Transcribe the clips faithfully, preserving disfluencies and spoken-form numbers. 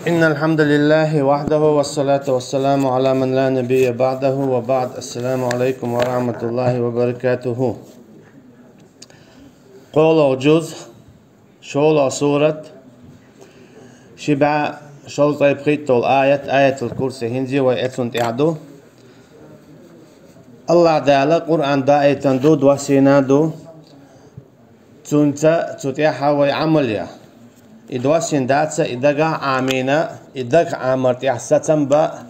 إن الحمد لله وحده والصلاة والسلام على من لا نبي بعده وبعد. السلام عليكم ورحمة الله وبركاته. КхоалагӀа жуз, шоллагӀа сурат, ши бӀаь шовзткъе пхийтталагӀа аят, аятул курси хӀинца вай эцун тӀехь ду. АллахӀ Дала Къуръан даийтан ду, доссийна ду. Цунца цу тӀехьа вай Ӏамал я. И доссийна дац, и дагахь Ӏамийна, и дагахь Ӏамар тӀехь сацам ба,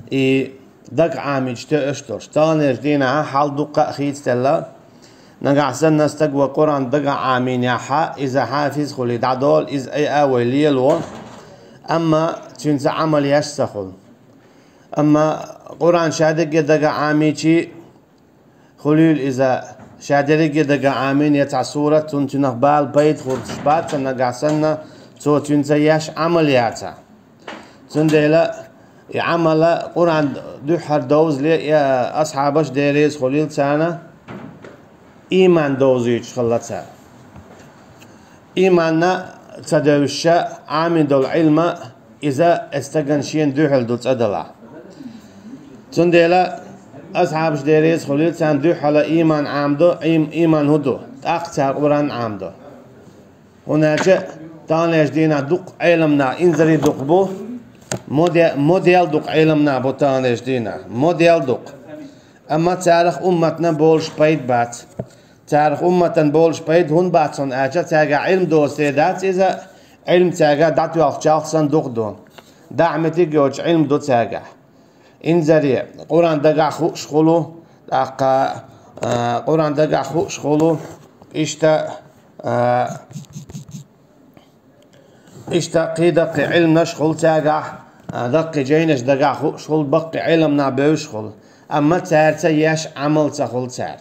и дагахь Ӏамийча тоьаш долуш. Таханлерчу дийнахь хьал дуккха а хийцаделла. Нагахь санна стага Къуръан дагахь Ӏамийнехь, иза хьафиз хуьлий дӀадолу, иза айа вай лело, амма цуьнца Ӏамал еш ца хуьлу. Амма Къуръан ша дерриге дагахь Ӏамийча, хуьлийла иза, ша дерриге дагахь Ӏамийна я цхьа сурат, цунна цуьнах бала пайда хуртуш бац, нагахь санна цо цуьнца еш Ӏамал яцахь. Цундела и Ӏамал, Къуръан дуьххьара довзале, и асхьабаш, Дела реза хуьлийла царна, ийман довзуьйтуш хилла цара. Ийманна ца девзаш, Ӏамийна долу Ӏилма, иза стагана шена дуьхьал ду цӀа далахь. Цундела асхьабаш, Дела реза хуьлийла царна, дуьххьала ийман Ӏамадо, ийм-, ийман хӀун ду? ТӀаккха цара Къуръан Ӏамадо. ХӀунда аьлча таханлерчу дийнахь дуккха Ӏеламнах инзаре дукха бу, моде-, модел дукха Ӏеламнах бу таханлерчу дийнахь, модел дукха. Амма царах умматна болуш пайда бац. Царах умматан болуш пайда хӀунда бац, хӀунда аьлча цаьргахь Ӏилма доцуш дац иза, Ӏилма цаьргахь дӀатоьхначарах санна дукха ду. Дахьа меттиг йоцуш Ӏилма ду цаьргахь. Инзаре, Къуръан дагахь хууш хуьлу, тӀаккха, а, Къуръан дагахь хууш хуьлу, иштта, а, иштта кхидаккхий Ӏилманаш хуьлу цаьргахь, а, даккхий жайнаш дагахь хууш хуьлу, баккхий Ӏеламнах бевзаш хуьлу. Амма цаьрца еш Ӏамал ца хуьлу цара.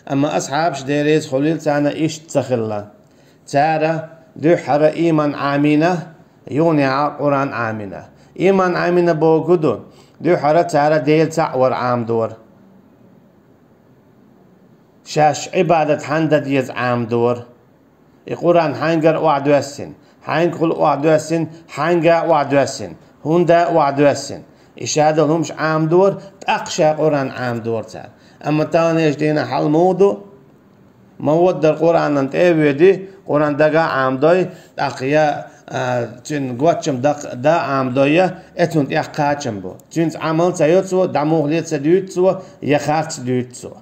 Амма асхьабаш, Дела реза хуьлийла царна, иштта ца хилла. Цара дуьххьара ийман Ӏамийна, юханехьа Къуръан Ӏамийна. Ийман Ӏамийна бохург хӀун ду? Дуьххьара цара Дела цхьаъ вар Ӏамадора. Шаьш Ӏибадат хьанна дан деза Ӏамадора. И Къуръан хьаьнгара охьадоьссина, хьаьнгахула охьадоьссина, хьаьнга охьадоьссина, хӀунда охьадоьссина. И шадолу хӀумаш Ӏамадора, тӀаккха ша Къуръан Ӏамадора цара. Амма таханлерчу дийнахь хьал муха ду? Ма ваддар Къуръанан тӀе а воьди, Къуръан дагахь а Ӏамадой, тӀаккха я, а, цуьнан гоччам дакъа да а Ӏамадой, я, э, цунна тӀехь кхачам бу. Цуьнца Ӏамал ца йо цо, дӀа муххале ца дуьйцу цо, я харц дуьйцу цо.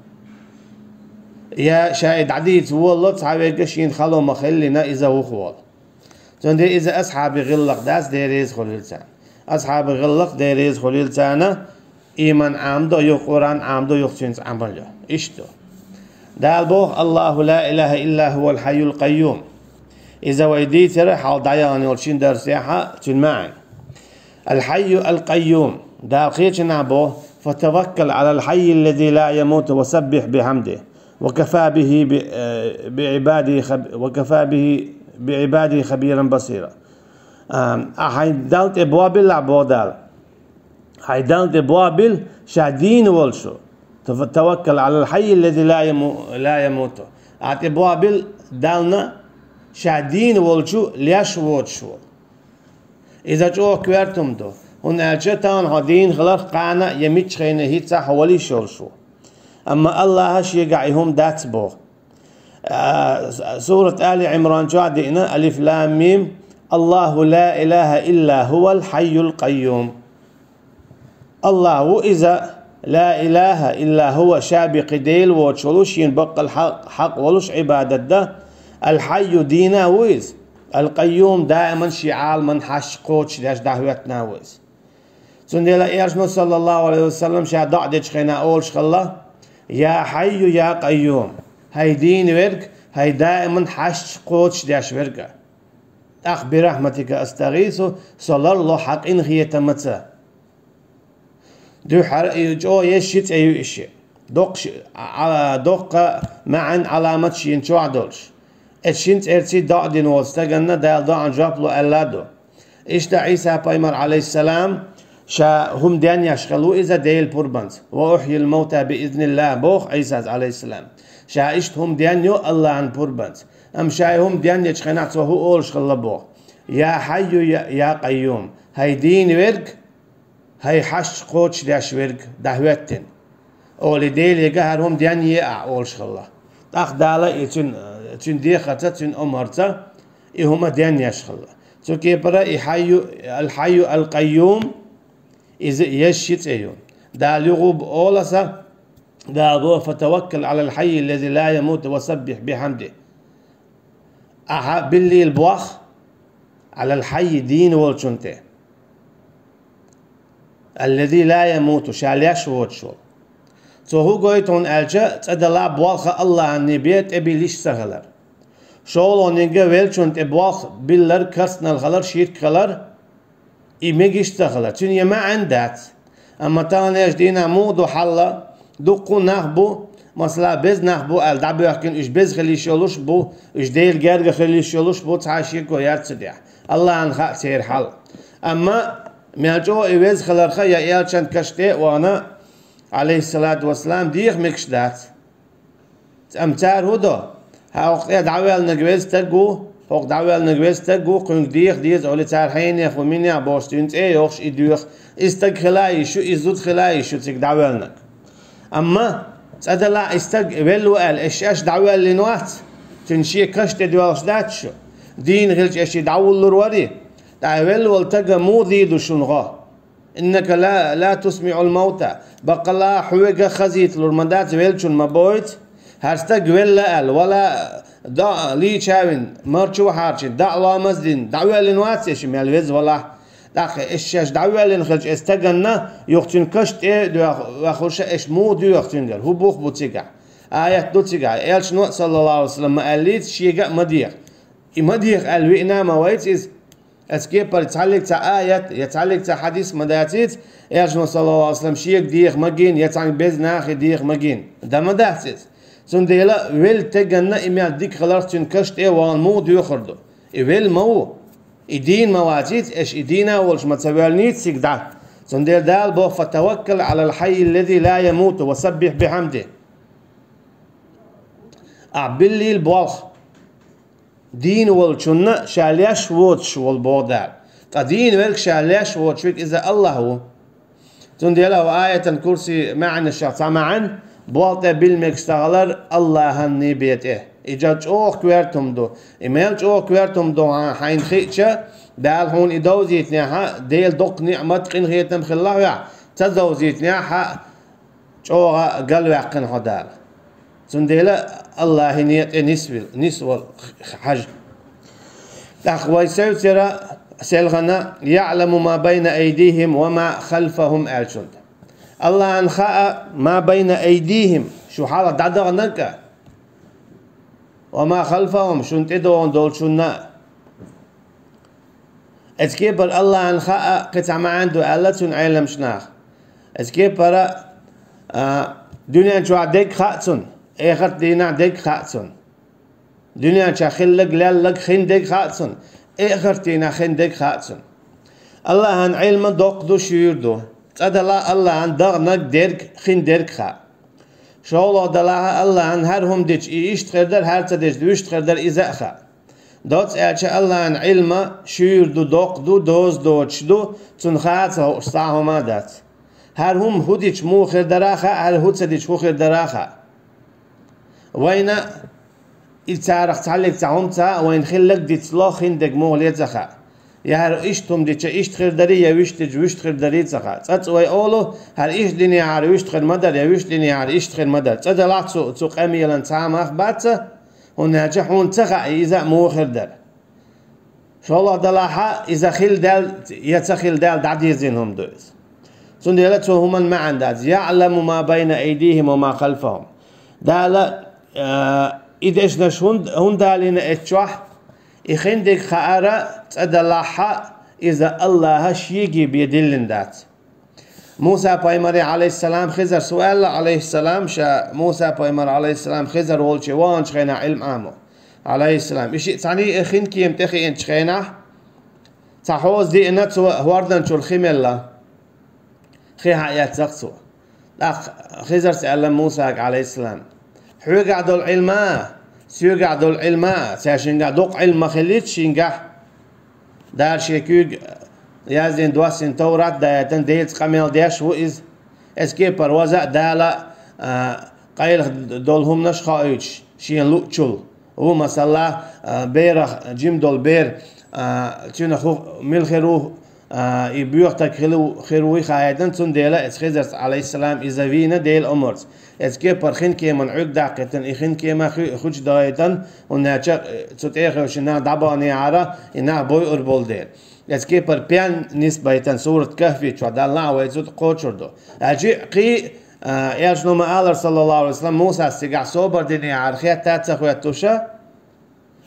Я ша и дӀадийца волало, цхьа верг шена хало ма-хиллина, иза вухаволу. Цундела иза асхьабийн гӀиллакх дац, Дела реза хуьлийла царна. Асхьабийн гӀиллакх, Дела реза хуьлийла царна, ийман Ӏамадо, юха Къуръан Ӏамадо, юха цуьнца Ӏамал йо. Иштта ду. Дала боху: «Аллаху ла илаха илла хӀувал хьайюл къайюм». Иза вай дийцира хьалха дӀаяхана йолчу шина дарсехь цуьнан маьӀна. Аль-Хьайю аль-Къайюм. Дала кхечанхьа боху: «Фатаваккал алал хьайи ллази ла ямуту ва саббихь бихьамдихь, ва кафа бихи би-, э, биӀибадихи хаб-, ва кафа бихи биӀибадихи хабиран басира». А, ахьа хьайн Далла тӀе бобилла, боху Дала. Хьайн Далла тӀе бобила ша дийна волчу. Тав-, таваккал алал хьайи ллази ла яму-, ла ямуту. Ахьа тӀе бобила Далла ша дийна волчу, леш воцуш волу. Иза чӀогӀа коьрта хӀума ду, хӀунда аьлча тахана хьо дийна хиларх кхана я миччахьа хӀинца хьо вала йиш йолуш ву. Амма Аллаха шегахь и хӀума дац боху. А, с-, сурат Али Ӏимран чохь деана: «Алиф лам мим, Аллаху ла илаха илла хӀувал хьайюл къайюм». Аллах ву иза, ла илаха илла хӀува, ша бен кхин Дела воцуш волу, шена баккъал хьакъ, хьакъ волуш Ӏибадат дан, аль-Хьайю, дийна а ву иза, аль-Къайюм, даиман шен Ӏаламан хьашташ кхочушдеш дӀахӀоьттина а ву иза. Цундела Элчано, саллаллаху Ӏалайхи ва саллам, ша доӀа дечу хенахь олуш хилла: «Я Хьайю, я Къайюм, хӀай дийна верг, хӀай даиман хьашташ кхочушдеш верг». ТӀаккха: «Бирахьматика астагӀису», со ларло хьан къинхетамца. Дуьххьара и чӀогӀа еза ши цӀе ю и шиъ. Доккха ши-, а, а, доккха маьӀна, Ӏаламат шена чохь долуш. Эцу шина цӀерций доӀа дина волу стаганна Дала доӀан жоп ло аьлла а ду. Иштта Ӏийса пайхамар, Ӏалайхиссалам, ша хӀума денъеш хилла ву иза Делан пурбанца: «Ва ухьйил мавта би изниллах», боху Ӏийсас, Ӏалайхиссалам. Ша иштта хӀума денйо Аллахьан пурбанца. Амма ша и хӀума денъечу хенахь цо хӀун олуш хилла боху? «Я Хьайю, я, я Къайюм, хӀай дийна верг, хӀай хьашт кхочушдеш верг, дӀахӀоьттина», олий Деле хӀара хӀума денъе ахь олуш хилла. ТӀаккха Дала и цуьнан, цуьнан дехарца, цуьнан омарца и хӀума денъеш хилла. Цу кепара и Хьайю, Аль-Хьайю Аль-Къайюм, иза еза ши цӀе ю. Дала юха а олу аса, Дала боху: «Фатаваккал Ӏалал Хьаййи ллази ла ямуту ва саббихь бихьамдихь». Ахьа биллийла боху Ӏалал Хьаййи, дийна волчун тӀе, аллази ла ямуту, ша леш воцуш волу. Цо хӀун гойту хьуна аьлча, цӀа далахь болх Аллахьан бен тӀебиллиш ца хилар. ШолгӀаниг веллачун тӀе болх биллар, керстанал хилар, ширк хилар, и мегаш ца хилар. Цуьнан я маьӀна дац. Амма таханлерчу дийнахь муха ду хьал, дуккха а нах бу, масала, беза нах бу аьлла дӀабоьхкина, уьш беза хила йиш йолуш бу, уьш Делан герга хила йиш йолуш бу, цхьа а шеко яц цу тӀехь. Аллахьан хаьа церан хьал. Амма мел чӀогӀа и веза хиларх я элчан каш тӀе а вахана, Ӏалайхиссалату вассалам, деха мегаш дац. Амма цара хӀун до? ХӀокху тӀе дӀавоьллинарг веза стаг ву, хӀокху дӀавоьллинарг веза стаг ву, кхуьнга деха деза олий, цара хьенех ву, минех бохуш, цуьнан цӀе а йохуш и доьху. И стаг хила а йиш ю, и зуда хила а йиш ю цига дӀавоьллинарг. Амма цӀа далахь и стаг велла ву аьлла, аш шаьш дӀавоьллина вац, цуьнан шен каш тӀе доьлхуш дац шу. Дийна хилча, аш и дӀавуллур варий? ТӀаккха велла волу стага муха дийр ду шуна гӀо? «Иннака ла, ла тусмиӀул маута». Баккъалла, хьоьга хазийталур ма дац, веллачунна ма бойту. ХӀара стаг велла аьлла, вала, доӀа лийча а вина, марчо а хьарчийна, дӀа а ламаз а дина, дӀавоьллина вац аш, мел веза валахь. ТӀаккха аш шаьш дӀавоьллина хилча, и стаганна юха цуьнан каш тӀе а доьхуш, аш муха доьху цуьнгара? ХӀун бух бу цигахь? Аят ду цигахь. Элчано, саллаллаху Ӏалайхи ва саллам, ма аьллийца, шега а ма деха. И ма деха аьлла виъна а ма вайца иза. Оцу кепара цхьаллиг цхьа аят я цхьаллиг цхьа хьадис ма дацийца, Элчано, саллаллаху Ӏалайхи ва саллам, шега деха ма гина, я цхьана беза нахе деха ма гина. Дан ма дац иза. Цундела велла стаганна и мел дика хиларх цуьнан каш тӀе а вахана муха доьхур ду? И велла ма ву. И дийна ма вацийца аш, и дийна а волуш ма ца воьллиний цига дӀа. Цундела Дала боху: «Фатаваккал Ӏалал хьаййи ллази ла ямуту ва саббихь бихьамдихь». Ахьа биллийла болх. Дийна волчунна ша леш воцуш волу боху Дала. Ткъа дийна верг ша леш воцуш верг иза Аллахь ву. Цундела хӀокху аятан курси маьӀнашах цхьа маьӀна, болх тӀе билла мегаш ца хилар Аллахьан бен тӀе. И жа чӀогӀа коьрта хӀума ду. И мел чӀогӀа коьрта хӀума ду хьайна хиъча, Дала хьуна и довзийтинехь, Делан доккха ниӀмат, къинхетам хилла хьоьгахь, ца довзийтинехь, чӀогӀа галваьккхина хьо Дала. Цундела Аллахьан бен тӀе нисвал-, нисвала хьажа. ТӀаккха вай севцира селхана: «ЯӀламу ма байна айдихим ва ма халфахум», аьллачунна. Аллахьан хаьа ма байна айдихим, шу хьалха дӀадаханарг а, ва ма халфахум, шуна тӀедогӀун долчунна а. Оцу кепара Аллахьан хаьа кхин цхьа маьӀна ду аьлла цуьнан Ӏеламчу наха. Оцу кепара, а, дуьнен чохь дерг хаьа цунна, эхарт дийнахь дерг хаьа цунна. Дуьнен чохь хилларг, лелларг, хин дерг хаьа цунна, эхарт дийнахь хин дерг хаьа цунна. Аллахьан Ӏилма доккха ду, шуьйра ду. ЦӀа далахь Аллахьан даханарг, дерг, хин дерг хаьа. ШолгӀа далахь Аллахьан хӀара хӀума дича и иштта хир дара, хӀара ца дича вуьшта хир дара, иза а хаьа. Доцца аьлча, Аллахьан Ӏилма шуьйра ду, доккха ду, доза доцуш ду, цунна хаа ца хууш цхьа а хӀума а дац. ХӀара хӀума хӀун дича муха хир дара а хаьа, хӀара хӀун ца дича хӀун хир дара а хаьа. Вайна и царах цхьаллиг цхьа хӀума ца хаьа, вайна хилларг дицло, хин дерг муха ле ца хаьа. Я хӀара иштта хӀума дича иштта хир дарий, я вуьшта дича вуьшта хир дарий ца хаьа. ЦӀа-цӀа вай олу, хӀара иштта динехьара вуьшта хир ма дара, я вуьшта динехьара иштта хир ма дара. ЦӀа далахь цу, цу къамелан цхьа а мах бац, хӀунда аьлча хьуна ца хаьа, иза а муха хир дара. ШолгӀа далахь, иза хилла даьлла я ца хилла даьлла дӀадирзина хӀума ду иза. Цундела цу хӀуман маьӀна дац: «ЯӀламу ма байна айдихим ва ма халфахум». Дала, а, и дешнаш хӀунда, хӀунда далийна эцчохь, и хин дерг хаьара, цӀа далахь, иза Аллахьа шега бен диллина дац. Муса пайхамаре, Ӏалайхиссалам, Хизарс ву аьлла, Ӏалайхиссалам, ша Муса пайхамар, Ӏалайхиссалам, Хизар волчу ваханчу хенахь Ӏилма Ӏамо, Ӏалайхиссалам. И шиъ цхьаьний а хин кема тӀе хиъначу хенахь, цхьа хьоза диъна цо хӀордан чуьра хи мелла. Хи хьаэцнарг цо. ТӀаккха Хизарс аьлла Мусага, Ӏалайхиссалам: «Хьоьгахь долу Ӏилма, соьгахь долу Ӏилма, цаьршингахь доккха Ӏилма ма хиллийта шингахь». Дала шен куьйга яздина доссийна Товрат а даийтина, Делаца къамел деш а ву иза. Эцу кепара ваза а Дала, а, къайлаха долу хӀуманаш хоуьйтуш, шена луъучул. Ву, масала, а, берах, жима долу бер, а, цуьнан хӀу-, мила хир ву, а, и боьха стаг хила ву-, хир вуй хаийтина, цундела эцу Хизарца, Ӏалайхиссалам, иза вийна Делан омарца. Эцу кепара хинкеман Ӏуьрг даккхийтина, и хинкема хи-, хучу дахийтина, хӀунда аьлча, э, цу тӀехь хевшина нах дӀабаханехьара, и нах бойур болу дела. Эцу кепара пен нисбайтина сурат Кахфи чохь Далла а вайца кхочур ду. Аьлча кхин а, элчано ма-аллара, саллаллаху Ӏалайхи ва саллам, Мусас цигахь собар динехьара хетта а ца хоьттуша,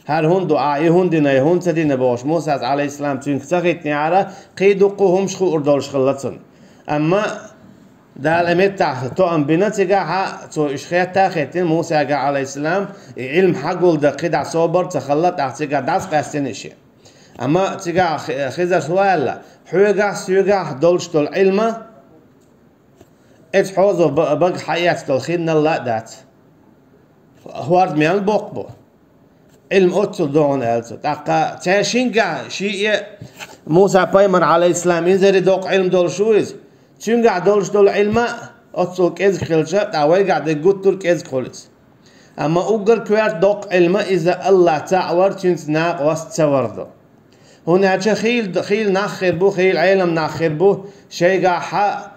хӀара хӀунда ду, ахь и хӀунда дина, и хӀунда ца дина бохуш, Мусас, Ӏалайхиссалам, цуьнга ца хиттинехьара, кхин дуккха хӀумаш хуур долуш хилла цунна. Амма Дала меттахь тоам бина цигахь, цо уьш хетта а хеттина, Мусага, Ӏалайхиссалам, и Ӏилма хьагулдан кхидӀа собар ца хилла, тӀаккха цигахь дӀасакъаьстина и шен. Амма цигахь Хи-, Хизарс ву аьлла: «Хьоьгахь, соьгахь долуш долу Ӏилма, эцу хьоза ба-, бага хьаэцна долу хинналла а дац. ХӀорда мел боккха бу. Ӏилма оццул догӀун», — аьлла цо. ТӀаккха цаьршингахь шиъ а, Муса пайхамар, Ӏалайхиссалам, инзаре доккха Ӏилма долуш ву иза. Цуьнгахь долуш долу Ӏилма оццул кӀезиг хилча, тӀаккха вайгахь дерг гуттар а кӀезиг хуьлу иза. Амма уггар коьрта доккха Ӏилма иза Аллах цхьаъ вар, цуьнца накъост ца вар ду. ХӀунда аьлча хийла, хийла нах хир бу, хийла Ӏелам нах хир бу, шайгахь а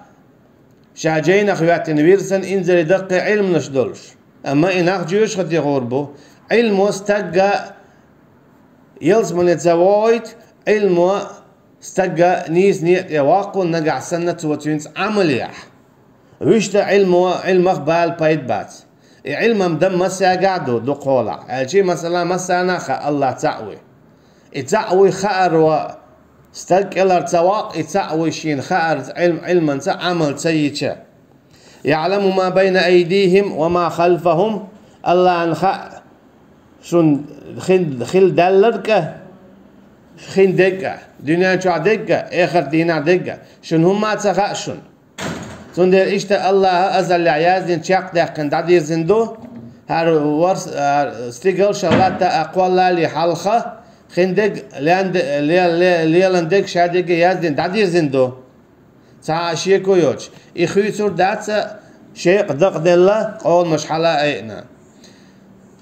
ша жайнах хӀоьттина вирсан инзаре даккхий Ӏилманаш долуш. Амма и нах жоьжахати гӀур бу. Ӏилмо стагга ялсамане ца вогӀуьйту, Ӏилмо стагга нийса некъа тӀе ваккха, нагахь санна цо цуьнца Ӏамал яхь. Вуьшта Ӏилмо, Ӏилмах бала пайда бац. И Ӏилман дан массаьргахь ду, дукхахьолахь. Аьлча, масала, массарна а хаьа Аллах цхьаъ вуй. И цхьаъ вуй хаарца стаг кӀелхьара ца ваккха, и цхьаъ вуй шена хаарца Ӏилм-, Ӏилманца Ӏамал ца йича. «ЯӀламу ма байна айдихим ва ма халфахум». Аллахьан хаьа шуна хин-, хила даьлларг а, хин дерг а, дуьнен чохь дерг а, эхарт дийнахь дерг а. Шуна хӀумма а ца хаьа шуна. Цундела иштта Аллаха азаллехь яздина чекхдаьккхина дӀадирзина ду, хӀара ворс-, а, стигал ша латта а кхоллале хьалха, хин дерг лен де-, ле-, ле-, лелан дерг ша дерриге яздина дӀадирзина ду. Цхьа а шеко йоцуш, и хуьйцур дац а, шекъа дакъаделла, къоламаш хьала а айина.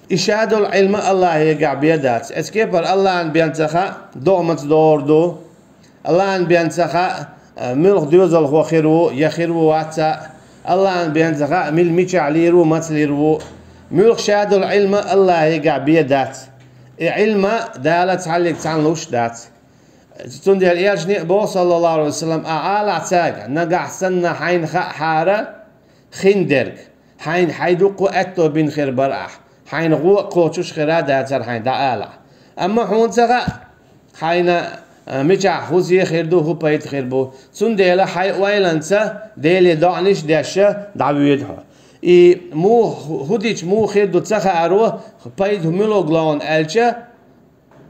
И ша долу Ӏилма Аллахьегахь бен дац. Эцу кепара Аллахьан бен ца хаьа, догӀмаца догӀур ду. Аллахьан бен ца хаьа, а, муьлха доьзалхо хир ву, я хир ву, вац а. Аллахьан бен ца хаьа, мила мичахь лийр ву, маца лийр ву. Муьлха ша долу Ӏилма Аллахьегахь бен дац. И Ӏилма Дала цхьаллиг цхьаьна луш дац. Цундела элчане а боху, саллаллаху Ӏалайхи ва саллам, ахь алахь цаьрга, нагахь санна хьайна хаахьара хин дерг, хьайна хьайн дуккха аьтто бина хир бара ахь, хьайна гӀо а кхочуш хир а дацара хьайна, дӀаалахь. Амма хьуна ца хаьа, хьайна, а, мичахь хӀун зе хир ду, хӀун пайда хир бу. Цундела хьайн ойланца, Деле доӀанаш а деш, дӀавоьду хьо. И муха, хӀун дича муха хир ду ца хааро, пайда хӀун муьлуг лоуна аьлча,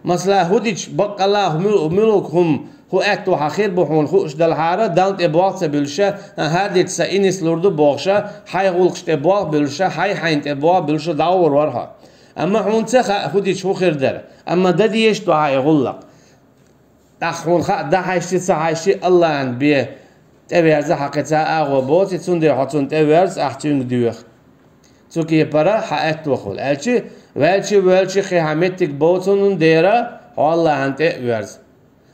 масала, хӀун дича баккъалла хӀун муьл-, муьлуг хӀума, хӀун аьтто хьан хир бу хьуна хууш далахьара, Далла тӀе болх ца буьллуша, хӀара дича сан и нислур ду бохуша, хьайн гӀуллакхаш тӀе болх буьллуша, хьай хьайна тӀе болх буьллуша, дӀагӀур вара хьо. Амма хьуна ца хаьа, хӀун дича хӀун хир дара. Амма дан дезаш ду хьан и гӀуллакх. ТӀаккха хьуна хаьа, дан хьаьжча, ца хьаьжча, Аллахьан бен тӀеверза хьан кхин цхьа агӀо боций, цундела хьо цунна тӀеверза, ахь цуьнга доьху. Цу кепара хьан аьтто хуьлу. Аьлча, ваьлча, ваьлча кхин хьан меттиг боцунна дера, хьо Аллахьан тӀе а верза.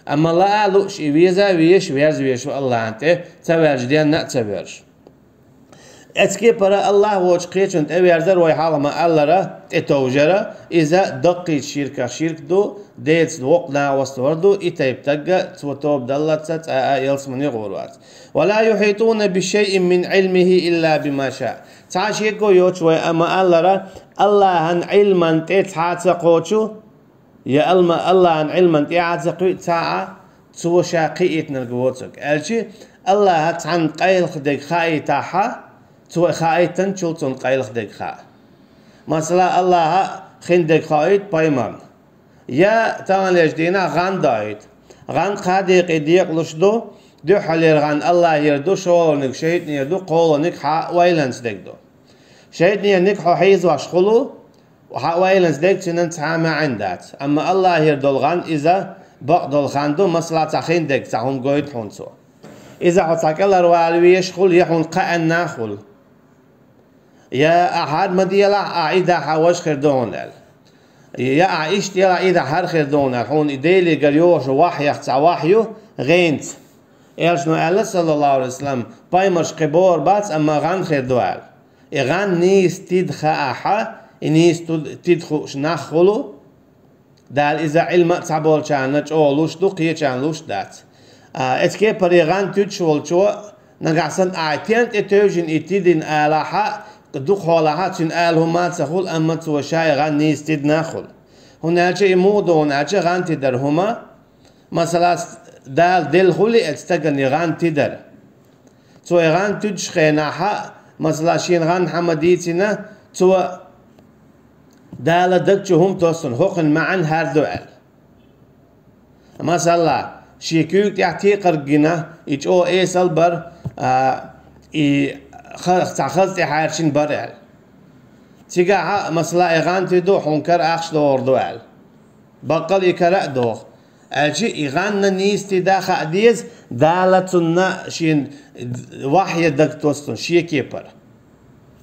Амма лаа а лууш, и веза а везаш, верза везаш ву Аллахьан тӀе, ца ваьлча денна а ца воьрзуш. Эцу кепара Аллахь воцчу кхечунна тӀеверзар вай хьалха ма-аллара, тӀетовжара, иза даккхийчу ширках ширк ду, Делаца воккха нагӀост вар ду, и тайпа тагга цо тоба даллалц цкъа а ялсамане гӀур вац. «Ва ла юхьитуна би шайин мин Ӏилмихи илла бима ша». Цхьа шеко йоцуш вай а ма-аллара, Аллахьан Ӏилман тӀе цхьа а ца кхочу, я алма-, Аллахьан Ӏилман тӀе а ца кхуьу цхьа а, цо ша кхиийтинарг воцург. Аьлча, Аллахьа цхьанна къайлаха дерг хаийтахьа, цо хаийтинчул цунна къайлаха дерг хаьа. Масала, Аллахьа хин дерг хаийту пайхамарна. Я таханлерчу дийнахь гӀан доуьйту. ГӀан кхаа декъе декъалуш ду, дуьххьалера гӀан Аллахьера ду, шолгӀаниг шайтӀанера ду, кхоалгӀаниг хьан ойланца дерг ду. ШайтӀанерниг хьо хьийзош хуьлу, хьан ойланца дерг цуьнан цхьа а маьӀна дац. Амма Аллахьера долу гӀан иза бакъдолу хан ду, масала, цхьа хиндерг, цхьа хӀума гойту хьуна цо. Иза хьо цхьа кӀелхьарвала везаш хуьлу, я хьуна кхаанна хуьлу. Я ахьа хӀара ма делахь, ахьа и дахьа важа хир ду хьуна аьлла. Я ахьа иштта делахь, и дахьа хӀара хир ду хьуна аьлла. Хьуна и Делегара йогӀуш вахьех цхьа вахь ю гӀенца. Элчано аьлла, саллаллаху алейхи ва саллам, пайхамарш кхин бохур бац, амма гӀан хир ду аьлла. И гӀан нийса тида хаахь, и нийса ту-, тида хууш нах хуьлу, Дала иза Ӏилма а цхьаболчарна чӀогӀа луш ду, кхечарна луш дац. А, эцу кепара и гӀан туьдуш волчо, нагахь санна ахьа стенна тӀе тевжина и тидина алахьа, дукха хьолахьа, цуьнан ала хӀума а ца хуьлу, амма цо ша и гӀан нийса тидина а хуьлу. ХӀунда аьлча и муха ду хьуна аьлча гӀан тидар хӀума, масала, Дала делла хуьлу и эцу стагана и гӀан тидар. Цо и гӀан туьдучу хенахьа, масала, шена гӀан хьама дийцина, цо Дала даг чу хӀума тосу хӀокхуьнан маьӀна хӀара ду аьлла. Масала, шен куьйга тӀехь текхарг гина, и чӀогӀа эсал бар, а, и ха-, цхьа хаза тӀе хьаьрчина бар аьлла. Цигахьа, масала, и гӀан тиду хьуна кара ахча догӀур ду аьлла. Баккъал и кара а догӀу. Аьлча и гӀанна нийса тида хаа деза, Дала цунна шен вахье даг тосу шен кепара.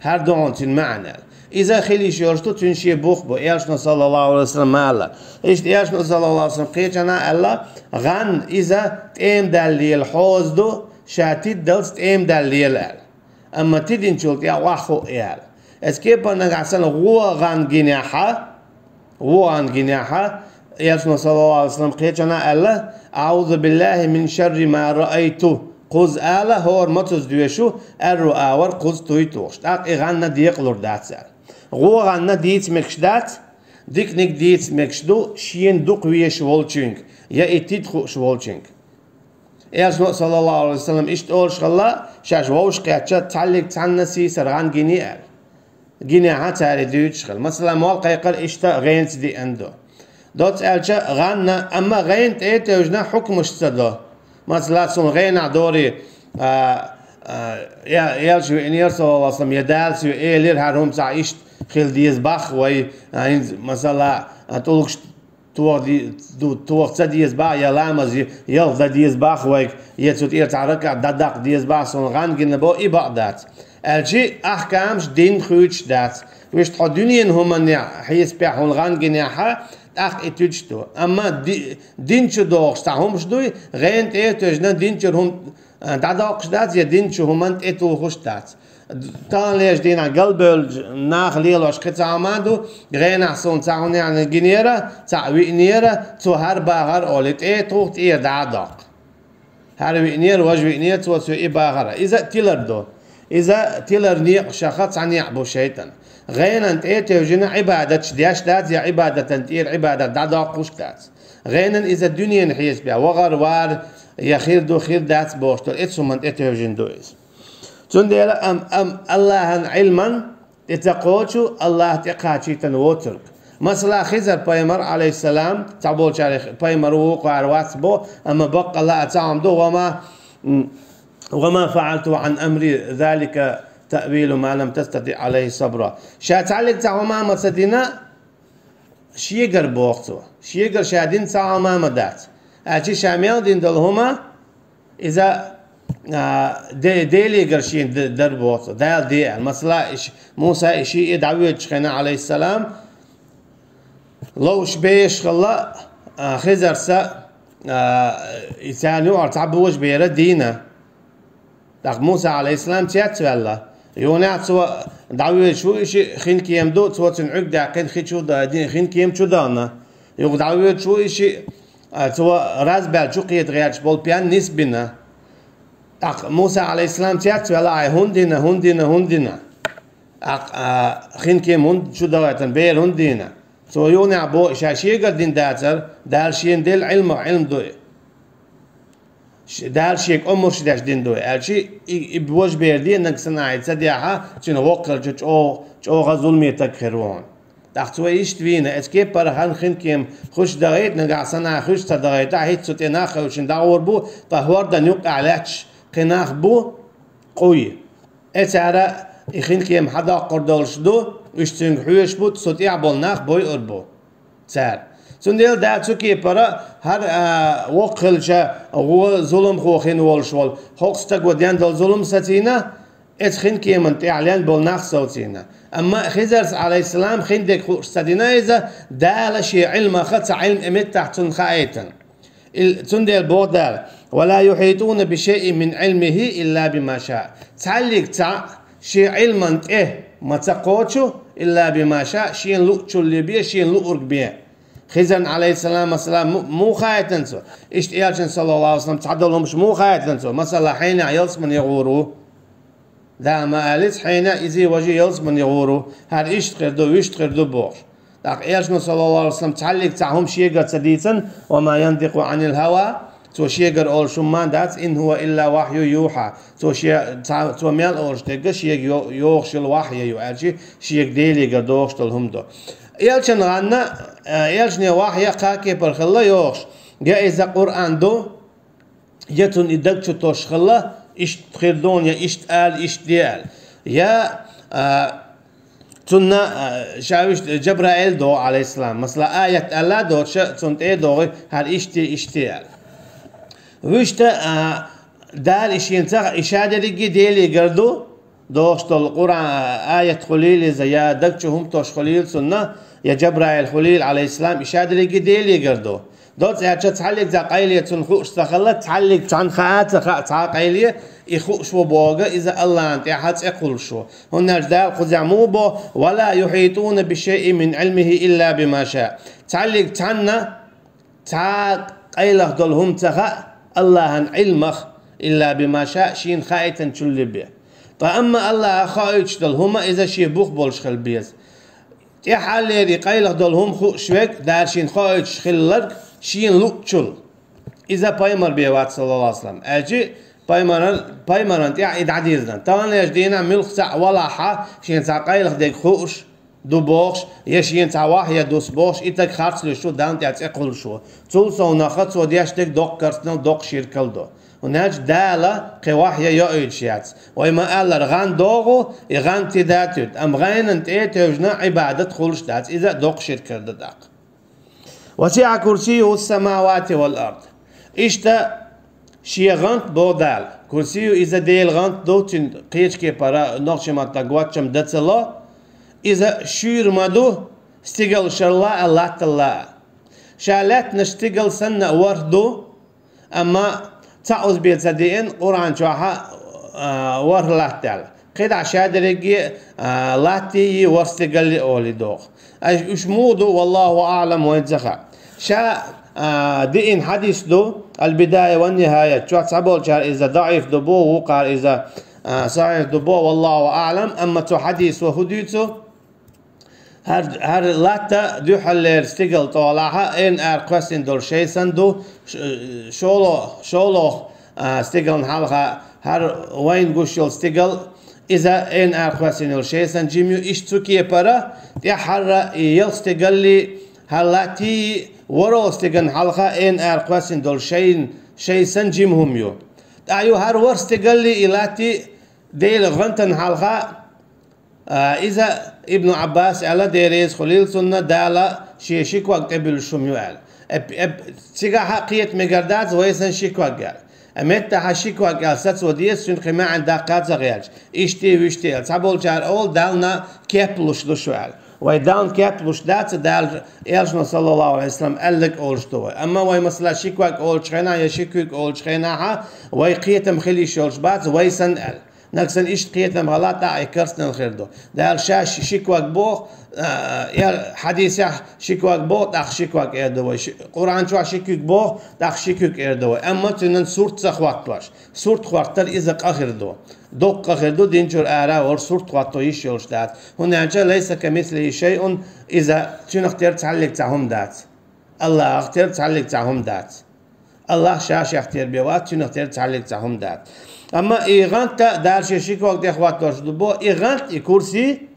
ХӀара ду хьуна цуьнан маьӀна аьлла. Иза хила йиш йолуш ду, цуьнан шен бух бу, Элчано, саллаллаху алейхи ва саллам, ма аьлла. Иштта Элчано, саллаллаху алейхи ва саллам, кхечанхьа аьлла, гӀан иза тӀема даьлла лела хьоза ду, ша тиддалц тӀема даьлла лела аьлла. Амма тидинчул тӀаьхьа охьахуу и аьлла. Эцу кепара нагахь санна вон гӀан гинехьа, вон гӀан гинехьа, Элчано, саллаллаху алейхи ва саллам, кхечанхьа аьлла: «Аузу биллахи мин шарри ма раайту». Кхуза ала, хӀора мацаза доьшу, аьрру агӀор кхуза туй тухуш. ТӀаккха и гӀанна декъалур дац аьлла. Вон гӀанна дийца мегаш дац, диканиг дийца мегаш ду, шена дукха везаш волчуьнга, я и тида хууш волчуьнга. Элчано, саллаллаху алейхи ва саллам, иштта олуш хилла, шаьш вовшахкхетча, цхьаллиг цхьанна сийсара гӀан гиний аьлла. Гинехьа цара и дуьйцуш хилла. Масала, молла кхайкхар иштта гӀенца диъна ду. Доцца аьлча, гӀанна, амма гӀенна тӀе а тевжина хьукмаш ца до. Масала, суна гӀенахь дори, а, а, я, Элча виънера, саллаллаху алейхи ва саллам, я Дала соьга элира, хӀара хӀума цхьа иштта хила деза боху вай, а, хӀинца, масала, а, тӀулгаш тоха де-, ду-, тоха ца деза боху, я ламаз е-, ялх дан деза боху вайга, я цу тӀера цхьа ракаӀат дӀадаккха деза боху, суна гӀан гина боху, и бакъ дац. Аьлча ахкамаш дин хуьйцуш дац. Вуьшта хьо дуьненан хӀуманехь хьесапехь хьуна гӀан гинехьа, тӀаккха и туьдуш ду. Амма ди-, дин чу догӀуш цхьа хӀумаш дуй, гӀенна тӀе а тевжина, дин чуьра хӀума а, дӀадоккхуш дац, я дин чу хӀуманна тӀетухуш дац. Таханлерчу дийнахь галбевллачу наха лелош кхин цхьа хӀума ду, гӀенахь суна цхьа хӀума гинера, цхьаъ виънера, цо хӀара бахара олий, тӀе а туху, тӀера дӀа а доккху. ХӀара виънера, важа виънера, цо соьга и бахара. Иза а тилар ду. Иза тилар некъашаха цхьа некъ бу шайтӀан. ГӀенан тӀе а тевжина Ӏибадаташ деш дац, я Ӏибадатан тӀера Ӏибадат дӀадоккхуш дац. ГӀенан иза дуьненан хьесапехь, вахар вара, я хир ду, хир дац бохуш долу, эцу хӀуманна тӀе тевжина ду иза. Цундела ам, ам, Аллахьан Ӏилман тӀе ца кхочу, Аллахь тӀе кхачийтина воцург. Масала, Хизар пайхамар, алейхиссалам, цхьаболчарех пайхамар ву, кхара вац бо, амма баккъалла а цхьа хӀума ду, ва ма, м, ва ма фаалту ан амри, залика таъвилу ма лам тастати алейхи сабра. Ша цхьаллиг цхьа хӀума ма ца дина, Шегара боху цо. Шегара ша дина цхьа хӀума ма дац. Аьлча ша мел дина долу хӀума, иза, а, Де-, Делигара шена д-, дара боху цо. Дала де аьлла. Масала, и ш-, Муса и шиъ дӀавоьдучу хенахь, алейхиссалам, ловш беш хилла, а, Хизарса, а, и царна юкъара цхьа божабера дийна. ТӀаккха Муса, алейхиссалам, цецваьлла. Юханехь цо дӀавоьдуш ву и шиъ, хинкема ду, цо цуьнан Ӏуьрг даьккхина, хи чу да-, ди-, хинкема чу даьлла. Юха дӀавоьдуш ву и шиъ, а, цо разбаьлла чу кхета гӀерташ болу пен нисбина. ТӀаккха Муса, алейхиссалам, цецваьлла, ай, хӀунда дина, хӀунда дина, хӀунда дина? ТӀаккха, а, хинкема хӀунда чу дахийтина, бер хӀунда дийна? Цо юханехь боху, ша шегара дина дацара, Дала шена делла Ӏилмах Ӏилма ду и. Ш-, Дала шега омраш деш дина ду, аьлча, и, и божабер де, нагахь санна ахь и ца дехьа, цуьнан воккхалчу чӀогӀа, чӀогӀа зуламе таг хир ву хьуна. ТӀаккха цо иштта вийна, эцу кепара хан хинкема хуьлуш дахийта, нагахь санна хуьлуш ца дахийта, хӀинца цу тӀе нах хевшина дӀагӀур бу, ткъа хӀордан юккъехь лаьтташ кхин нах бу, къуй. Э, цара и хинкема хьадоккхур долуш ду, уьш цуьнга хьоьжуш бу, цу тӀехь болу нах бойур бу цара. Цундела Дала цу кепара хӀара, а, воккха хилча, гӀо зуламхо хин волуш волу хӀокху стаго ден долу зулам сацийна, эцу хин кеман тӀехь лен болу нах совцийна. Амма Хизарс, Ӏалайхиссалам, хин дерг хууш ца дина иза, Дала шен Ӏилмаха ца Ӏилма меттахь цунна хаийтина. Ил-, цундела боху Дала: «Ва ла юхьитуна би шайин мин Ӏилмихи илла бима ша». Цхьаллиг цхьаъ шен Ӏилман тӀе ма ца кхочу, илла бима ша, шена луъчул бен, шена луург бен. Хизарна, Ӏалайхиссалам, масала, му-, муха хаийтина цо? Иштта Элчанна, саллаллаху Ӏалайхи ва саллам, цхьадолу хӀумнаш муха хаийтина цо? Масала, хьенех ялсамане гӀур ву. Дала ма аллица, хьенех иза важа ялсамане гӀур ву. ХӀара иштта хир ду, вуьшта хир ду бохуш. ТӀаккха Элчано, саллаллаху Ӏалайхи ва саллам, цхьаллиг цхьа хӀума шегара ца дийцина, «Ва ма янтикъу Ӏанил хӀава», цо шегара олуш хӀума ма дац, «ин хӀува илла вахью юхьа». Цо ше-, ца-, цо мел олуш дерг шега йо-, йогӀуш йолу вахья ю, аьлча шега Делегара догӀуш долу хӀума ду. Элчан гӀанна, а, Элчане вахья кхаа кепара хилла йогӀуш, я иза Къуръан ду, я цунна и даг чу тосуш хилла, иштта хир ду, я иштта ала, иштта де аьлла. Я, а, цунна, а, ша вуьшта Джабраил догӀу, Ӏалайхиссалам. Масала, аят аьлла доцуша, цунна тӀе а догӀий, хӀара иштта де, иштта де аьлла. Вуьшта, а, Дала и шена ца, и ша дерриге Делегара ду, догӀуш долу Къуръан аят хуьлийла иза, я даг чу хӀума тосуш хуьлийла цунна, я Джабраил хуьлийла, Ӏалайхиссалам, и ша дерриге Делегара ду. Доцца аьлча, цхьаллиг цхьа къайле цунна хууш ца хилла, цхьаллиг цхьанна хаа а ца хаьа цхьа а къайле, и хууш ву бохург иза Аллахьан тӀаьхьа цӀе кхуллуш ву. ХӀунда аьлча Дала кхузахь муха боху: «Ва ла юхьитуна би шайин мин Ӏилмихи илла бима ша». Цхьаллиг цхьанна цхьа а къайлаха долу хӀума ца хаьа Аллахьан Ӏилмах, илла бима ша, шена хаийтинчул бен. Ткъа амма Аллахьа хоуьйтуш долу хӀума иза шен бух болуш хила беза. ТӀаьххьарлера и къайлаха долу хӀума хууш верг, Дала шена хоуьйтуш хилларг, шена луъчул. Иза пайхамар бен вац, саллаллаху Ӏалайхи ва саллам. Аьлча пайхамаран, пайхамаран тӀехь и дӀадирзина. Таханлерчу дийнахь муьлхха цхьаъ валахьа, шена цхьа къайлаха дерг хууш ду бохуш, я шена цхьа вахья дус бохуш, и таг харц луьйш ву, Далла тӀехь цӀе кхуллуш ву. Цул совнаха цо деш дерг доккха керстанал, доккха ширкал ду. ХӀунда аьлча Дала кхин вахья йоуьйтуш яц. Вай ма-аллара, гӀан догӀу, и гӀан тидатуьйту, амма гӀайнан тӀе а тевжина Ӏибадат хуьлуш дац, иза а доккха ширкар ду тӀаккха. «Ва сиӀа курсийюху ссамавати вал ард». Иштта шен гӀант боху Дала. Курсию иза Делан гӀант ду, цуьнан кхечу кепара нохчийн маттахь гоччам дан ца ло. Иза шуьйра ма ду, стигалшалла а, латталла а. Ша лаьттанаш стигал санна а ворхӀ ду, амма цхьа озбе ца деана Къуръан чохь а, а, ворхӀ латта аьлла. КхидӀа ша дерриге а, латтий, ворхӀ стигаллий олий доху. Ай, уьш муха ду, валлаху аӀлам, вайн ца хаьа. Ша, а, диъна хьадис ду, Ал-Бидая ва Нихаят, чохь цхьаболчара иза даӀиф ду бо, вукхара иза, а, сахьихь ду бо, валлаху аӀлам, амма цу хьадисо хӀун дуьйцу? ХӀара, хӀара латта дуьххьарлера стигал тӀехула, эн ара кхоьссина долу шайсан ду, ш-, шоло-, шолгӀа, а, стигална хьалха, хӀара вайна гуш йолу стигал, иза эн ара кхоьссина йолу шайсан жима ю, иштта цу кепара, тӀаьххьара и ялх стигаллий, хӀара латтий, ворхӀалгӀа стигална хьалха эн ара кхоьссина долу шайн, шайсан жима хӀума ю. ТӀаккха ю хӀара ворхӀ стигаллий, и латтий, Делан гӀантана хьалха, а, иза Ибн Ӏаббас аьлла, Дела реза хуьлийла цунна, Дала шен ши ког тӀебуьллуш хӀума ю аьлла. Эп-, эп-, цигахь а кхета мегар дац, вай сан ши ког аьлла. А меттахьа ши ког аьлла сацо деза, цуьнан кхин маьӀна даккха а ца гӀерташ. Иштта, вуьшта аьлла. Цхьаболчара олу, Далла кеп луш ду шу аьлла. Вай Далла кеп луш дац, Дала Элчано, саллаллаху Ӏалайхи ва саллам, аьлларг олуш ду вай. Амма вай, масала, ши ког олучу хенахь я ши куьг олучу хенахьа, вай кхетам хила йиш йолуш бац, вай санна аьлла. Нагахь санна иштта кхетам хила, тӀаккха и керстанал хир ду. Дала ша ши, ши ког боху, а, я хьадисехь ши ког боху, тӀаккха ши ког эр ду вай. Ши, Къуръан чохь ши куьг боху, тӀаккха ши куьг эр ду вай. Амма цуьнан сурт ца хӀоттош. Сурт хӀоттар иза къа хир ду. Доккха къа хир ду, дин чуьра ара а волуш сурт хӀотто йиш йолуш дац. ХӀунда аьлча лайса камислихи шайъун, иза цуьнах тера цхьаллиг цхьа хӀума дац. Аллахах тера цхьаллиг цхьа хӀума дац. Аллах ша-шех тера бен вац, цуьнах тера цхьаллиг цхьа хӀума дац. Амма и гӀанта Дала шен ши ког тӀе хӀоттош ду бо, и гӀант, и курси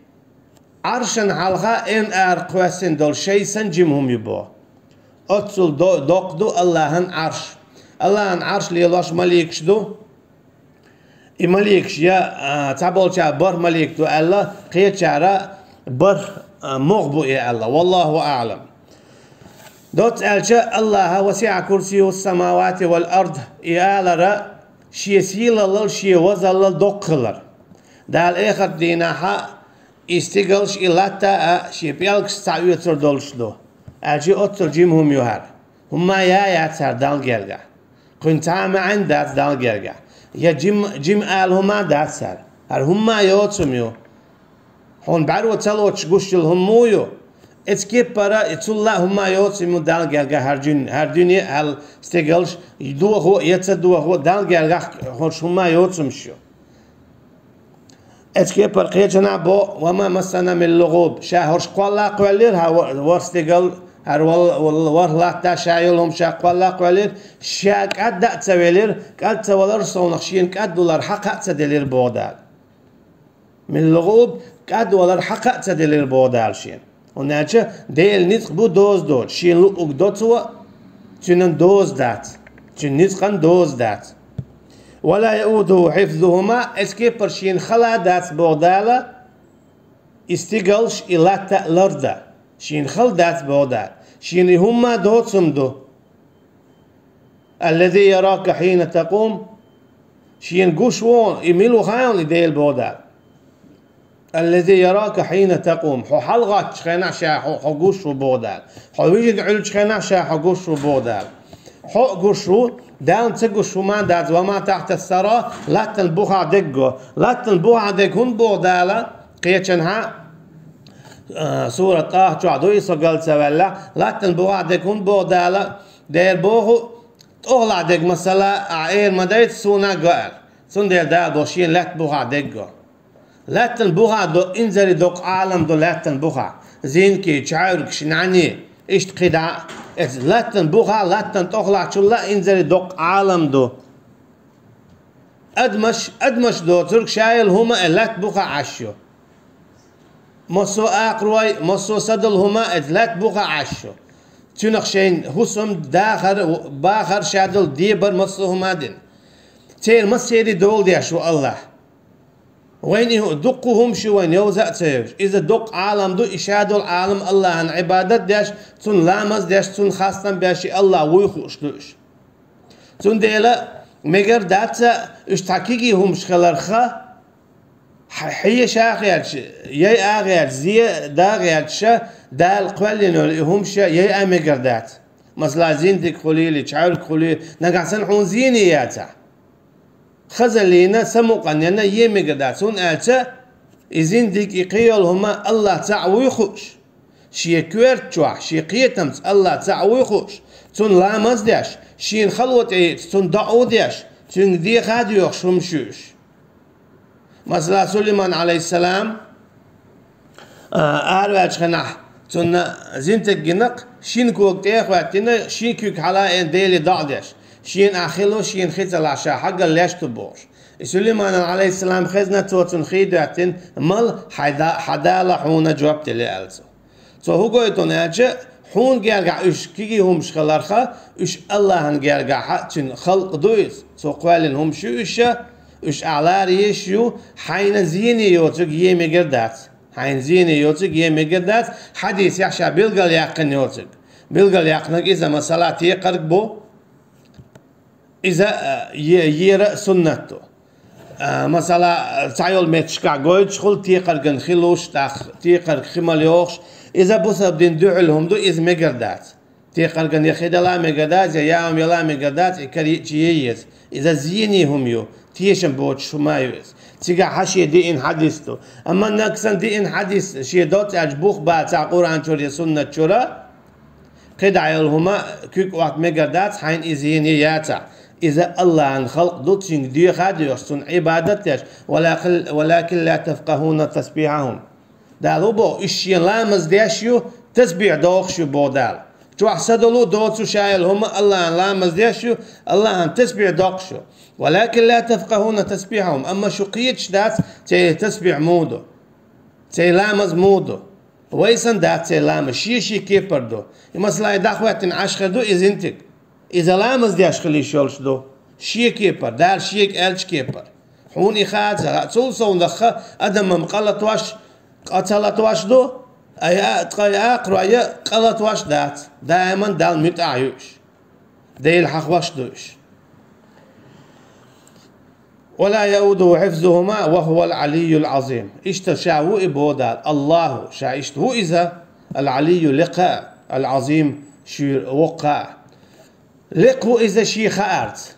Ӏаршана хьалха эн ара кхоьссина долу шайсан жима хӀума ю бо. Оццул до-, доккха ду Аллахьан Ӏарш. Аллахьан Ӏарш лелош маликаш ду. И маликаш я, а, цхьаболчара бархӀ малик ду аьлла, кхечара бархӀ, а, могӀа бу и аьлла. Валлаху аӀлам. Доцца аьлча, Аллаха وسع كرسيه السماوات والأرض, и алар шен сийлаллал, шен возаллал доккха хилар. Дала эхарт дийнахьа и стигалш, и латта а шен пӀелгашца цхьаоьцур долуш ду. Аьлча оццул жима хӀума ю хӀара. ХӀумма а яц хӀара Далла гергахь. Кхуьнан цхьа а маьӀна дац Далла гергахь. Я жим-, жима ала хӀума а дац хӀара. ХӀара хӀумма а йоцу хӀума ю. Хьуна бӀаьро ца лоцуш гуш йолу хӀума муха ю? Эцу кеппара и цул а хӀумма а йоцу хӀума ю Далла гергахь хӀара жин-, хӀара дуьне а, хӀара стигалш, дохо а, я ца дохо а, Далла гергахь хӀорш хӀумма а йоцу хӀумаш ю. Эцу кеппара кхечанхьа боху: «وما مسنا من لغوب». Ша хӀорш кхолла а кхоьллира, хӀара ва-, ворхӀ стигал, хӀара вал-, вал-, ворхӀ латта ша йолу хӀума ша кхолла а кхоьллира, ша кӀадда а ца велира, кӀад ца валар совнах шена кӀадвалар хьакха а ца делира, боху Дала. Мин лугӀуб, кӀадвалар хьакха а ца делира, боху Дала шена. ХӀунда аьлча Делан ницкъ бу доза доцуш, шена луъург до цо, цуьнан доза дац, цуьнан ницкъан доза дац. «Ва ла яудуху хьифзухума», эцу кеппара шена хала а дац, боху Дала, и стигалш, и латта а лардан. Шена хала дац, боху Дала. Шена и хӀумма а доцу хӀума ду. «Аллази ярака хьина такъум». Шена гуш ву, и мила ву хаьий хьуна и Дела, боху Дала. «Аллази ярака хьина такъум». Хьо хьалагӀоттучу хенахь ша хьо, хьо гуш ву, боху Дала. Хьо вижина Ӏуьллучу хенахь ша хьо гуш ву, боху Дала. Хьо а гуш ву, Далла ца гуш хӀума а дац, «ва ма тахьта ссара», латтан бухахь дерг а. Латтан бухахь дерг хӀунда боху Дала? Кхечанхьа, а, сурат ТӀаха чохь ду и, со гал ца ваьлла. Латтан бухахь дерг хӀунда боху Дала? Дера боху, тӀехула дерг, масала, ахь эр ма дайта, суна а го аьлла. Цундела Дала боху шена лаьтта бухахь дерг а. Лаьттан бухахь ду, инзаре доккха Ӏалам ду лаьттан бухахь. Зинкий, чаьвригаш, нӀаьний, иштта кхидӀа а. Эцу лаьттан бухахь, лаьттан тӀехулахь чул а инзаре доккха Ӏалам ду. Адамаш, адамаш доцург ша йолу хӀума а лаьтта бухахь Ӏаш ю. Массо а акхарой, массо а са долу хӀума а эцу лаьтта бухахь Ӏаш ю. Цуьнах шайн хӀусам, дахар, бахар, ша долу дебар, массо а хӀума а дина. Церан массеран дола деш ву Аллахь. Вайна и хӀу-, дуккха хӀумаш ю вайна йовза а ца йовзуш. Иза доккха Ӏалам ду, и ша долу Ӏалам Аллахьан Ӏибадат деш, цунна ламаз деш, цунна хастам беш, и Аллахь вуй хууш ду уьш. Цундела мегар дац уьш цхьа кегий хӀумаш хиларх, хье-, хье ша а гӀерташ, яй а гӀерташ, зе а да а гӀерташ, Дала кхоьллина йолу и хӀумаш яй а мегар дац. Масала, зиндиг хуьлийла, чаьвриг хуьлийла, нагахь санна хьуна зене яцахь. Хазаллина, самукъаненна е мегар дац, хӀунда аьлча и зиндиг, и кхин йолу хӀума Аллахь цхьаъ вуй хууш. Шен коьрта чохь, шен кхетамца Аллахь цхьаъ вуй хууш, цунна ламаз деш, шена хало тӀееъча, цунна доӀа деш, цуьнга деха а доьхуш хӀумаш ю уьш. Масала, Сулайман, Ӏалайхиссалам, а, араваьллачу хенахь, цунна зинтаг гина-кх, шина кога тӀе а хӀоьттина, ши куьг хьала а эцна, Деле доӀа деш, шена ахь хилла, шена хи ца лахь, ша хьогалла леш ду бохуш. И Сулайманан, Ӏалайхиссалам, хезна, цо цунна хи доьттина: «Мала, хьайн да-, хьан Дала хьуна жоп дели», — аьлла цо. Цо хӀун гойту аьлча, хьуна гергахь уьш кегий хӀумаш хиларх, уьш Аллахьан гергахь Цуьнан халкъ ду иза. Цо кхоьллина хӀумаш ю уьш, уьш ахь лара езаш ю, хьайна зене йоцург е мегар дац. Хьайна зене йоцург е мегар дац, хьадисехь ша билгалъяьккхина йоцург. Билгалъяьккхинарг иза, масала, текхарг бу. Иза, а, е-, ера а суннат ду. А, масала, цхьайолу меттигашкахь гойтуш хуьлу текхарган хи луш, тӀаккха текхарг хи мала йогӀуш. Иза бусалба дин дуьхьал хӀума ду, иза мегар дац. Текхарган я хи дала а мегар дац, я яа хӀума яла а мегар дац, и карийча е еза. Иза зене хӀума ю, тешам боцуш хӀума а ю иза. Цигахь хьан шен диъна хьадис ду. Амма нагахь санна диъна хьадис шен доцца аьлча бух бацахь Къуръан чуьра я суннат чуьра, кхидӀа йолу хӀума куьг отта мегар дац, хьайна иза зене яцахь. Иза Аллахьан халкъ ду, цуьнга деха а доьхуш, цунна Ӏибадат деш, «ولكن، ولكن لا تفقهون تسبيحهم». Дала хӀун боху, уьш шен ламаз деш ю, тасбихь дохуш ю, боху Дала. Чохь са долу а доцу ша йолу хӀума Аллахьан ламаз деш ю, Аллахьан тасбихь доккхуш ю. «ولكن لا تفقهون تسبيحهم», амма шу кхеташ дац, церан тасбихь муха ду. Церан ламаз муха ду. Вай санна дац церан ламаз, шен-шен кепара ду. И масала, и дӀахӀоьттина Ӏаш хир ду иза зинтиг. Иза ламаз деш хила йиш йолуш ду. Шен кепара, Дала шега аьллачу кепара. Хьуна и хаа ца хаьа, цул совнаха адаман къа латош, къа ца латош ду, Ай а, ткъай акхарой а къа латош дац, даиман Далла муьтӀахь ю уьш. Дела хьахош ду уьш. «ولا يؤوده حفظهما وهو العلي العظيم». Иштта ша ву и боху Дала, Аллаху, ша иштта ву иза, ал-Алийю лекха а, ал-Азим шуьйра воккха а. Лекха ву иза шен хаарца.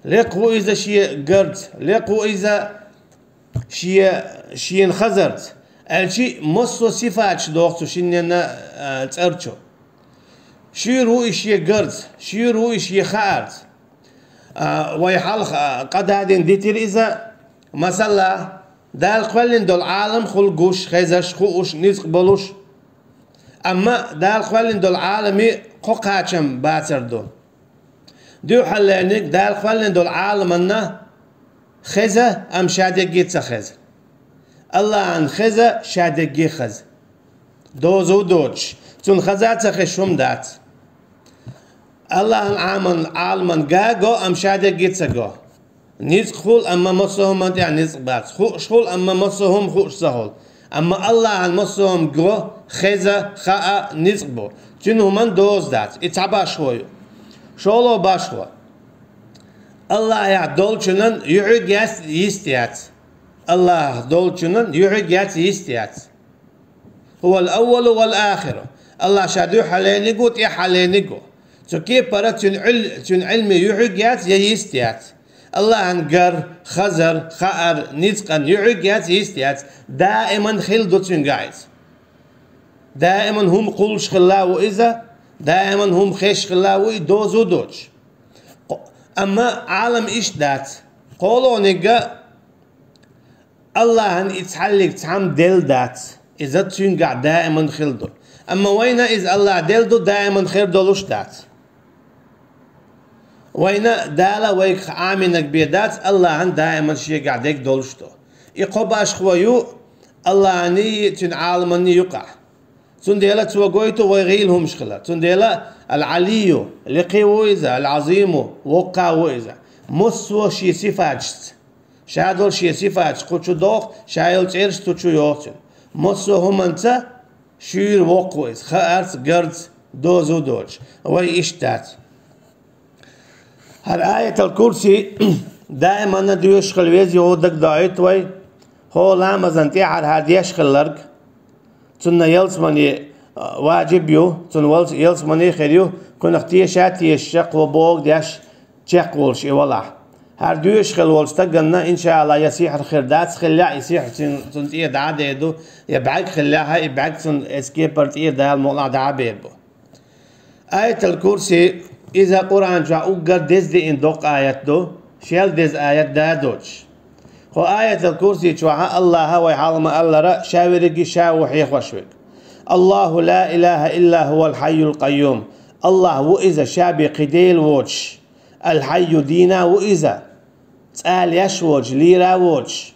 Лекха ву иза шен гарца. Лекха ву иза шен, шена хазарца. Аьлча а массо а сифаташ доху цу шинненна, а, цӀарчу. Шуьйра ву и шен гарца, шуьйра ву и шен хаарца. А, вай хьалха, а, къа дадина дитира иза, масала, Дала кхоьллина долу Ӏалам хула гуш, хезаш, хууш, ницкъ болуш. Амма Дала кхоьллина долу Ӏаламе кхо кхачам бацар ду. Дуьххьарлерниг Дала кхоьллина долу Ӏаламанна хеза, амма ша дерриге ца хеза. Аллахьан хеза, ша дерриге хеза. Доза а доцуш, цунна хаза а ца хезаш хӀума дац. Аллахьан Ӏаман, Ӏаламан га го, амма ша дерриге ца го. Ницкъ хула, амма массо а хӀуманна тӀехь ницкъ бац. Хууш хула, амма массо а хӀума хууш ца хула. Амма Аллахьан массо а хӀума го, хеза, хаа, ницкъ бу. Цуьнан хӀуманна доза дац. И цхьа башхо ю. ШолгӀа башхо. Аллахьехь долчунан юьхьиг яц, йист яц. Аллахьехь долчунан юьхьиг яц, йист яц. «هو الأول والآخر». Аллахь ша дуьххьарлерниг ву, тӀеххьарлерниг ву. Цу кепара цуьнан Ӏил-, цуьнан Ӏилме юьхьиг яц я йист яц. Аллахьан гар, хазар, хаар, ницкъан юьхьиг яц, йист яц. Даиман хилла ду цуьнгахь иза. Даиман хӀума кхуллуш хилла а ву иза, даиман хӀума хезаш хилла а ву и, доза а доцуш. Кхо-, амма Ӏалам иштта дац. КхоалгӀаниг а Аллахьан и цхьаллиг цхьамма делла дац. Иза цуьнгахь даиман хилла ду. Амма вайна иза Аллахь делла ду, даиман хир долуш дац. Вайна Дала вайгахь Ӏамийнарг бен дац, Аллахьан даиман шегахь дерг долуш ду. И кхо башхо ю Аллахьаний, цуьнан Ӏаламаний юкъахь. Цундела цо гойту вай гӀийла хӀумаш хилар. Цундела ал-Алийю, лекха ву иза, ал-Азиму, воккха ву иза. Массо а шен сифаташца. Ша долу шен сифаташ кху чу доху, ша йолу цӀераш цу чу йоху цуьнан. Массо а хӀуманца шуьйра воккха ву иза, хаарца, гарца, доза а доцуш. Вай иштта дац. ХӀара аятал курси даиманна доьшуш хила веза, йоху дагадоуьйту вай. ХӀо ламазан тӀаьхьара хӀара деш хилларг, цунна ялсамане, а, важиб ю, цунна валс-, ялсамане хир ю, кхунах теша а тешаш, кхо бохург деш, чекхволуш и валахь. ХӀара доьшуш хила волчу стаганна, иншааллахь, я сихьр хир дац, хиллехь, и сихьр цун, цунна тӀера дӀа а дер ду, я бӀаьрг хиллехь, и бӀаьрг цунна эцу кепара тӀера Дала мукъалахь дӀа а бер бу. Аятал курси, иза Къуръан чохь уггар деза деана доккха аят ду, шел деза аят да доцуш. Кху аятал курси чохь Аллахьа вай хьалха ма-аллара, ша верриге ша ву хьехош верг. «الله لا إله إلا هو الحي القيوم». Аллахь ву иза ша бен кхин дела воцуш. Ал-Хьайю дийна ву иза, цӀа леш воцуш, лийра воцуш.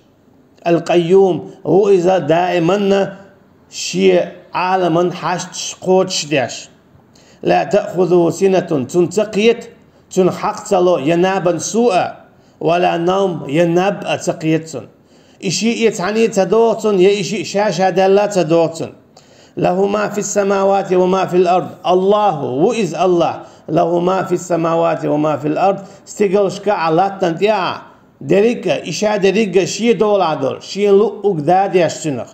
Ал-Къайюм ву иза даиманна шен Ӏаламан хьашташ кхочушдеш. «لا تأخذه سنة», цунна ца кхета, цунна хьакха ца ло, я набан суа, «ولا نوم», я наб а ца кхета цунна. И шиъ цхьаьна ца догӀу цунна, я и шиъ ша-ша даьлла ца догӀу цунна. «له ما في السماوات وما في الأرض». Аллахьу ву иза Аллахь. «له ما في السماوات وما في الأرض». Стигалшка а, латтана тӀе а, дерриг а, и ша дерриг а шен долахь долу, шен луъуг да деш цуьнах.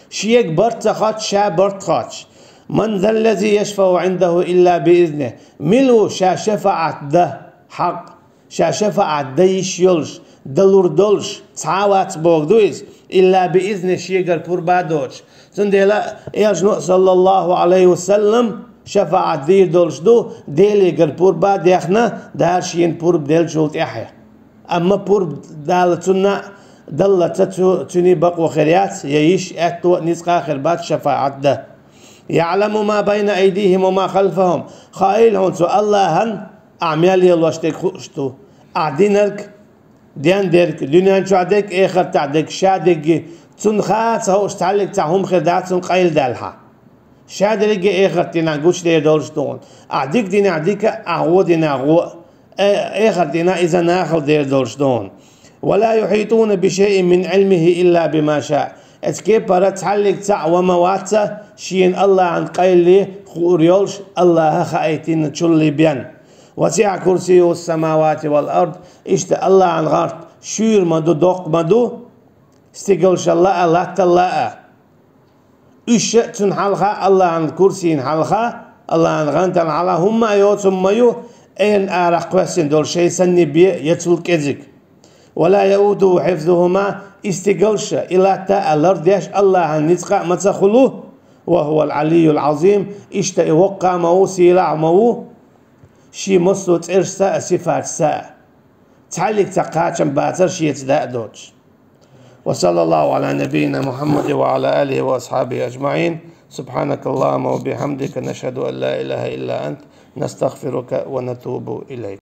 Шега барт ца хоттуш, ша барт хоттуш. «من ذا الذي يشفع عنده إلا بإذنه». Мила ву ша шафаӀат дан хьакъ? Ша шафаӀат дан йиш йолуш, далур долуш, цхьа а вац бохург ду иза, «إلا بإذنه», шегара пурба доцуш. Цундела Элчано, саллаллаху Ӏалайхи ва саллам, шафаӀат дийр долуш ду, Делегара пурба дехна, Дала шена пурба деллачул тӀаьхьа. Амма пурба Дала цунна даллалц цу, цуьнан бакъо хир яц, я йиш, аьтто а, ницкъ а хир бац шафаӀат дан. «يعلم ما بين أيديهم وما خلفهم». Хаийла хьуна цу Аллахьан, ахь мел лелош дерг хууш ду. Ахь динарг, дендерг, дуьнен чохь дерг, эхартахь дерг, ша дерриге, цунна хаа ца хууш цхьаьллиг цхьа хӀума хир дац цунна къайладаьлла хьан. Ша дерриге эхарт динехь гучудер долуш ду хьуна. Ахь дика динехь дика, ахь гӀо динехь гӀо, э-, эхарт динехь иза нахала дер долуш ду хьуна. «ولا يحيطون بشيء من علمه إلا بما شاء». Эцу кепара цхьаллиг цхьаъ ва ма вац, шена Аллахьан къайле хуур йолуш, Аллахьа хаийтинчул бен. وسع كرسيه السماوات والأرض, иштта Аллахьан гӀарт шуьйра ма ду, доккха ма ду, стигалшалла а, латталла а. Уьш а цуьнан хьалха, Аллахьан курсийн хьалха, Аллахьан гӀантана хьалха хӀумма а йоцу хӀума ма ю, эрна арахь кхоьссина долу шайн санна бен я цул кӀезиг. ولا يؤوده حفظهما, и стигалш а, и латта а лардеш Аллахьан ницкъа а ма ца хуьлу, وهو العلي العظيم, иштта и воккха а ма ву, сийлахь а ма ву, шен массо а цӀерашца а, сифаташца а. Цхьаллиг цхьа кхачам бацара шеца даа а доцуш. وصلى الله على نبينا محمد وعلى آله وأصحابه أجمعين. سبحانك اللهم وبحمدك، نشهد أن لا إله إلا أنت، نستغفرك ونتوب إليك.